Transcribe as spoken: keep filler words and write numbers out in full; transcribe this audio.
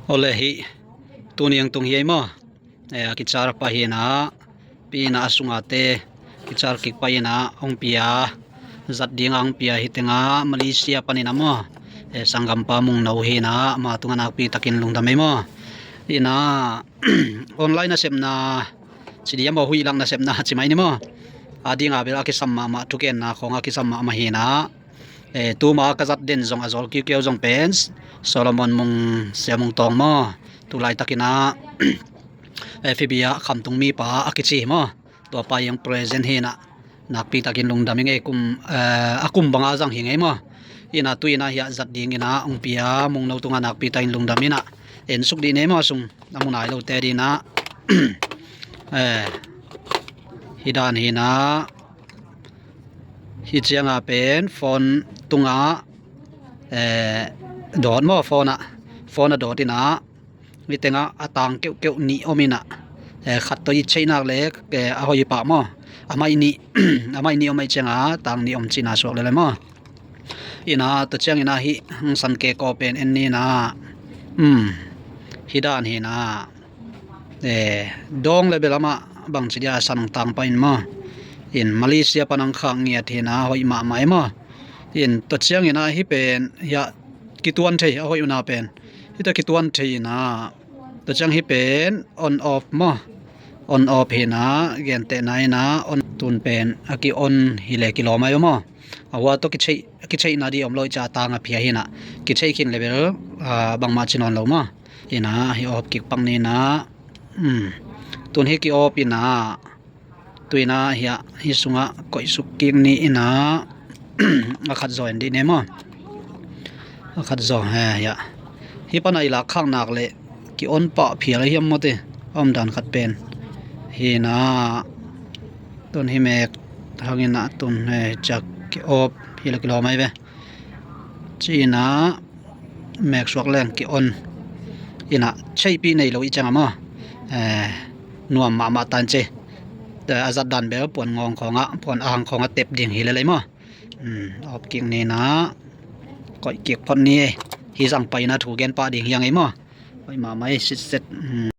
Ole hi, tuni ang tung hi ei maw. Eh, a kichar pah hi na, pi na a sunga te kichar kik pah hi na, hong pia, zat ding a hong pia hi teng a Malaysia panin a maw. Eh, sanggampa Mungno hi na, ama tung a nakpi takin lungdam ei maw. Hi na, online a sepna, ci di a maw, huih lak na sepna ci mai ni maw. A ding a bel a kisam mahmah, thukenna khong a kisam mahmah hi na. Eh, tuma ka zat den zong a zol kiukiau zong pen Solomon Mung, Sia Mung Tawng maw. Tulai takin a, eh, Fibia Khamtung mipa a kici maw. Tua pa ing present hi na. Nakpi takin lungdam ing ei, kum, eh, a kum banga zang hi ngei maw. Hi na tu hi na hi a zat ding hi na hong pia Mungno tung a nakpi takin lungdam hi na. En suk di nei maw, sung a mu nai lo te di na. Eh, hi dan hi na. Hi ciang a pen phone tung a, eh, dawt maw, phone a, phone a dawt hi na. Hi teng a a tang keuhkeuh nih om hi na. Eh, khat tawh i cheih nak le, eh, a hoih pah maw. A maih nih, a maih nih om, a maih ciang a tang nih om ci na suak lel ei maw. Hi na, tua ciang hi na hi, hong san kek aw pen en ni na. Um, hi dan hi na. Eh, dawng le bel amah bangci dia san hong tang pah in maw. In Malaysia pan hong khak ngiat hi na, hoih mahmah ei maw. In tua ciang hi na hi pen, hi a kituan thei, a hoih uh na pen. Hi ta kituan thei hi na. Tua ciang hi pen on off maw. On off hi na, gentehna hi na, on tun pen a ki on hi le kilawm ei maw. A hua tawh kicheih, kicheihna di om lo i ci a tang a phia hi na. Kicheih khin le bel, ah, bangmah ci nawn lo maw. Hi na, hi off kik pak ni na. Um. Tun hi ki off hi na. Tu hi na hi a, hi sung a koih suk kik ni hi na. A khat zaw en di ne maw. A khat zaw, he, hi a. Hi pan a i lak khak nak le ki on pah phial a hiam maw te. A om dan khat pen. Hi na. Tun hi mek hang hi na tun, he, ciak ki off hi le kilawm ei ve. Ci hi na, mek suak leng ki on. Hi na, cheihpih nei lo i ciang a maw. Eh, nuam mahmah tan ci. Eh, a zat dan bel puan ngawng khong a, puan ang khong a tep ding hi lel ei maw. Um, off kik ni na, koih kik phot ni ei. Hi zang pah hi na thu gen pah ding hi ang ei maw. Hoih mahmah ei, sitset. Um.